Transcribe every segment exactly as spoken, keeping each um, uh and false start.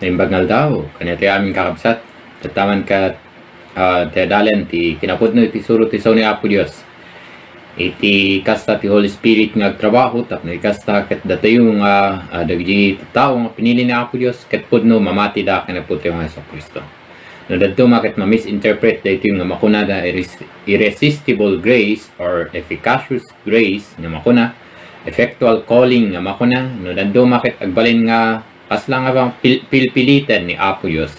Naimbag nga aldaw, kaniatayo amin kakabsat. Tattaman ket, ah, ti adalen ti kinapudno iti suro ti sao ni Apo Dios. Iti kasta ti Holy Spirit nga agtrabaho, tapno ikasta ket datayo nga, ah, dagiti tattao nga pinili ni Apo Dios, ket pudno mamatida ken Apo tayo nga Jesu-Cristo. No dadduma ket ma-misinterpret daytoy nga makuna da irres-, irresistible grace or efficacious grace nga makuna, effectual calling nga makuna, no dadduma ket agbalin nga kasla nga bang pil-, pilpiliten ni Apo Dios,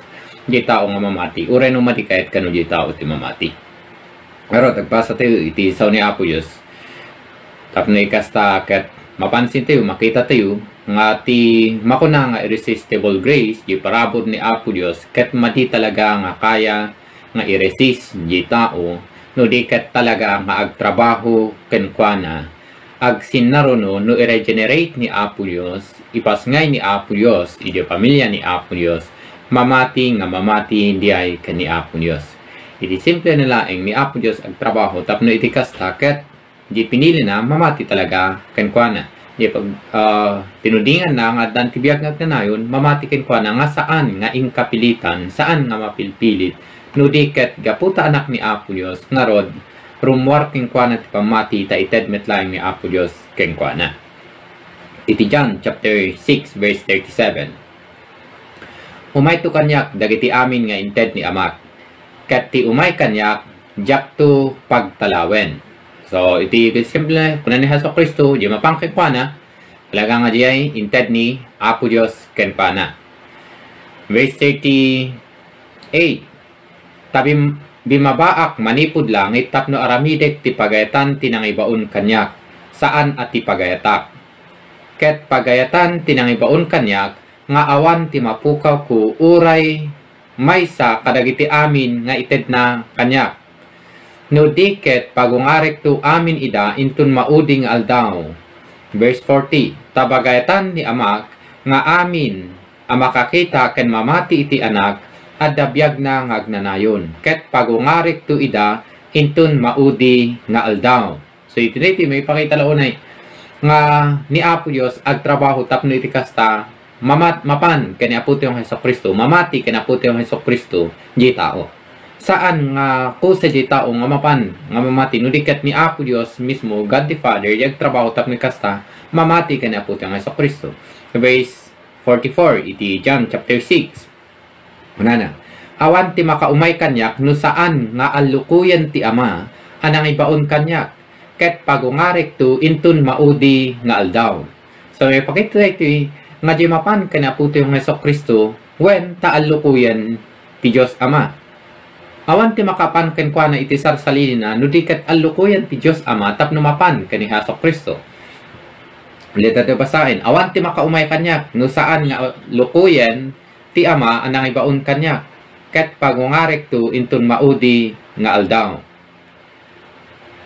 di tao nga mamati, uray no madi kayat kano di tao ti mamati. Pero tagbasa tayo iti sao ni Apo Dios. Tapno ikasta ket mapansin tayo, makita tayo nga ti makuna nga irresistible grace, di parabur ni Apo Dios, ket madi talaga nga kaya nga i-resist di tao, no di ket talaga nga agtrabaho kenkuana, agsinnaruno no i-regenerate ni Apo Dios, ipasngay ni Apo Dios, idi pamilya ni Apo Dios, mamati nga mamati diay ken ni Apo Dios. Iti simple na laeng ni Apo Dios agtrabaho tapno iti kasta ket di pinilina, mamati talaga kenkuana. Di pag, ah, tinudinganna nga addan ti biag nga agnanayon, mamati kenkuana nga saan nga inkapilitan, saan nga mapilpilit. No di ket gapu ta anak ni Apo Dios, ngarud, rummuar kenkuana ti pammati ta ited met laeng ni Apo Dios kenkuana. Iti John chapter six, verse thirty-seven. Umayto kaniak dagiti amin nga inted ni Amak, ket ti umay kaniak, diakto pagtalawen. So, iti simple, kuna ni Jesu-Cristo, di mapan kenkuana, talaga nga diay inted ni Apo Dios kenkuana. Verse thirty-eight, Ta bim-, bimabaak manipud langit tapno aramidek ti pagayatan ti nangibaon kaniak, saan a ti pagayatak. Ket pagayatan ti nangibaon kaniak nga awan ti mapukawko uray maysa kadagiti amin nga itedna kaniak. No di ket pagungarekto amin ida inton maudi nga aldaw. Verse forty, Ta pagayatan ni Amak nga amin a makakita ken mamati iti Anak, adda biagna nga agnanayon, ket pagungarekto ida inton maudi nga aldaw. So, iti daytoy maipakita la unay nga ni Apo Dios agtrabaho tapno iti kasta, mamat-, mapan ken ni Apo tayo nga Jesu-Cristo, mamati ken ni Apo tayo nga Jesu-Cristo, di tao. Saan nga kusa di tao nga mapan nga mamati, no di ket ni Apo Dios mismo, God the Father, di agtrabaho tapno iti kasta, mamati ken ni Apo tayo nga Jesu-Cristo. Verse forty-four iti John chapter six. Kunana, Awan ti makaumay kaniak no saan nga allukoyen ti Ama a nangibaon kaniak, ket pagungarekto inton maudi nga aldaw. So, ipakita daytoy nga di mapan ken Apo tayo nga Jesu-Cristo, wen ta allukoyen ti Dios Ama. Awan ti makapan kenkuana iti sarsalinina no di ket allukoyen ti Dios Ama tapno mapan ken ni Jesu-Cristo. Dita ti basaen, Awan ti makaumay kaniak no saan nga lukoyen ti Ama a nangibaon kaniak, ket pagungarekto inton maudi nga aldaw.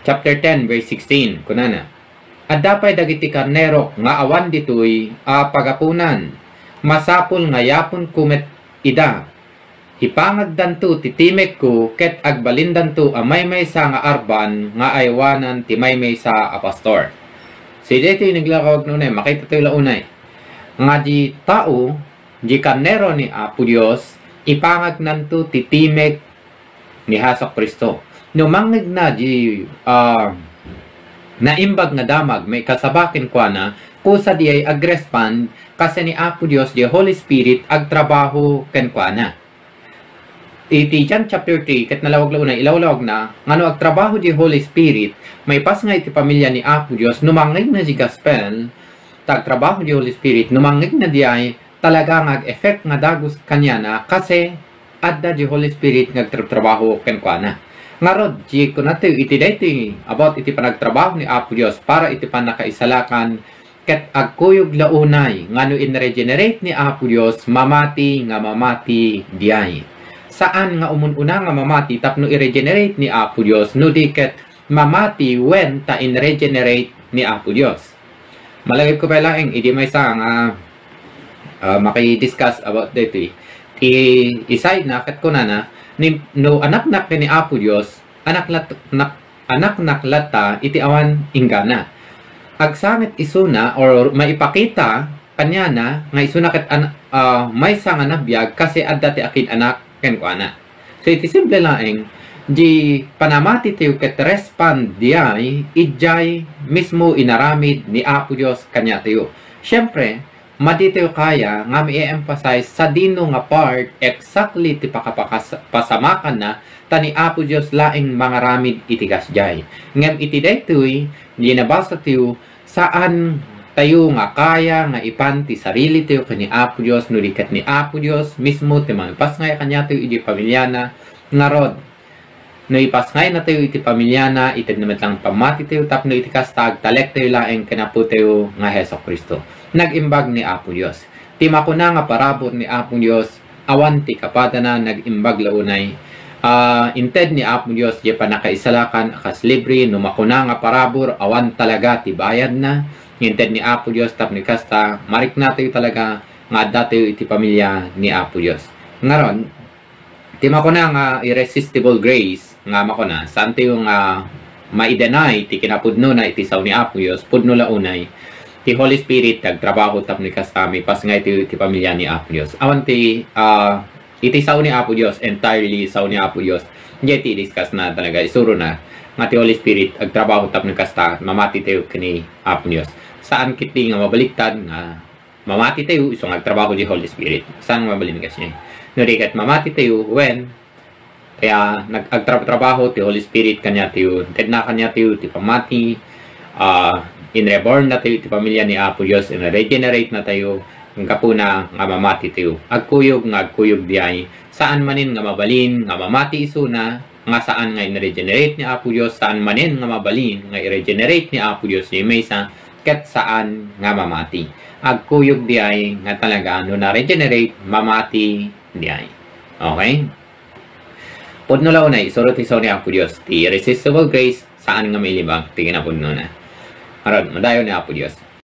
Chapter ten, verse sixteen, kunana, Adda pay dagiti karnerok nga awan ditoy a pagapunan. Masapul nga yaponko met ida. Ipangagdanto ti timekko ket agbalindanto a maymaysa nga arban nga aywanan ti maymaysa a pastor. So, daytoy naglakawag no unay, makita tayo la unay nga di tao, di karnero ni Apo Dios, ipangagnanto ti timek ni Jesu-Cristo. No mangngegna di, ah, naimbag nga damag maikasaba kenkuana, kusa diay agrespond, kasi ni Apo Dios, di Holy Spirit, agtrabaho kenkuana. Iti John chapter three, ket nalawag la unay, ilawlawagna, nga no agtrabaho di Holy Spirit, maipasngay iti pamilya ni Apo Dios, no mangngegna di gospel, ta agtrabaho di Holy Spirit, no mangngegna diay, talaga nga ag-effect nga dagus kaniana, kasi adda di Holy Spirit nga agtratrabaho kenkuana. Ngarud, di kunatayo iti daytoy about iti panagtrabaho ni Apo Dios para iti pannakaisalakan, ket agkuyog la unay nga no inregenerate ni Apo Dios, mamati nga mamati diay. Saan nga umun-una nga mamati tapno i-regenerate ni Apo Dios, no di ket mamati wen ta inregenerate ni Apo Dios. Malagipko pay laeng, idi maysa nga, ah, maki-discuss about daytoy. Ti, iside na, ket kunana, ni, no anaknak ken ni Apo Dios, anak lat-, nak-, anaknak latta iti awan inggana. Agsangit isuna or maipakita kaniana nga isuna ket an-, ah, maysa nga nabiag kasi adda ti akin-anak kenkuana. So, iti simple laeng, di panamatitayo ket respond diay, idiay mismo inaramid ni Apo Dios kaniatayo. Siempre, maditayo kaya nga mi-emphasize sadino nga part exactly ti pakapakas-, pasamakanna, ta ni Apo Dios laeng mangaramid iti kasdiay. Ngem iti daytoy, di nabasatayo, saan tayo nga kaya nga ipan ti sarilitayo ken ni Apo Dios, no di ket ni Apo Dios mismo ti mangipasngay kaniatayo iti pamiliana. Ngarud, no ipasngayna tayo iti pamiliana, itedna met laeng pammatitayo tapno iti kasta, agtalektayo laeng ken Apotayo nga Jesu-Cristo. Nag-imbag ni Apo Dios. Ti makuna nga parabur ni Apo Dios, awan ti kapadana, nag-imbag la unay. Ah, inted ni Apo Dios, di pannakaisalakan a kas libre, no makuna nga parabur, awan talaga ti bayadna. Inted ni Apo Dios, tapno kasta, mariknatayo talaga nga addatayo iti pamilia ni Apo Dios. Ngarud, ti makuna nga irresistible grace nga makuna, saantayo nga ma-deny ti kinapudnona iti sao ni Apo Dios, pudno la unay ti Holy Spirit ti agtrabaho tapno kasta, maipasngaytayo iti pamilia ni Apo Dios. Awan ti, ah, iti sao ni Apo Dios, entirely sao ni Apo Dios. Diay ti i-discuss na talaga, isurona nga ti Holy Spirit agtrabaho tapno kasta, mamatitayo ken ni Apo Dios. Saan ketdi nga mabaliktad nga mamatitayo isu nga agtrabaho ti Holy Spirit. Saan nga mabalin kasi? No di ket mamatitayo, wen, kaya nag-, agtrabaho ti Holy Spirit kaniatayo, tedna kaniatayo ti pammati, ah, in-reborn natayo ti pamilia ni Apo Dios, in-regenerate natayo, gapuna nga mamatitayo. Agkuyog nga agkuyog diay, saan manen nga mabalin nga mamati isuna, nga saan nga in-regenerate ni Apo Dios, saan manen nga mabalin nga i-regenerate ni Apo Dios ti maysa, ket saan nga mamati. Agkuyog diay nga talaga no na-regenerate, mamati diay. Okay? Pudno la unay, isuro ti sao ni Apo Dios, ti irresistible grace, saan nga mailibak ti kinapudnona. Ngarud, madayo ni Apo Dios.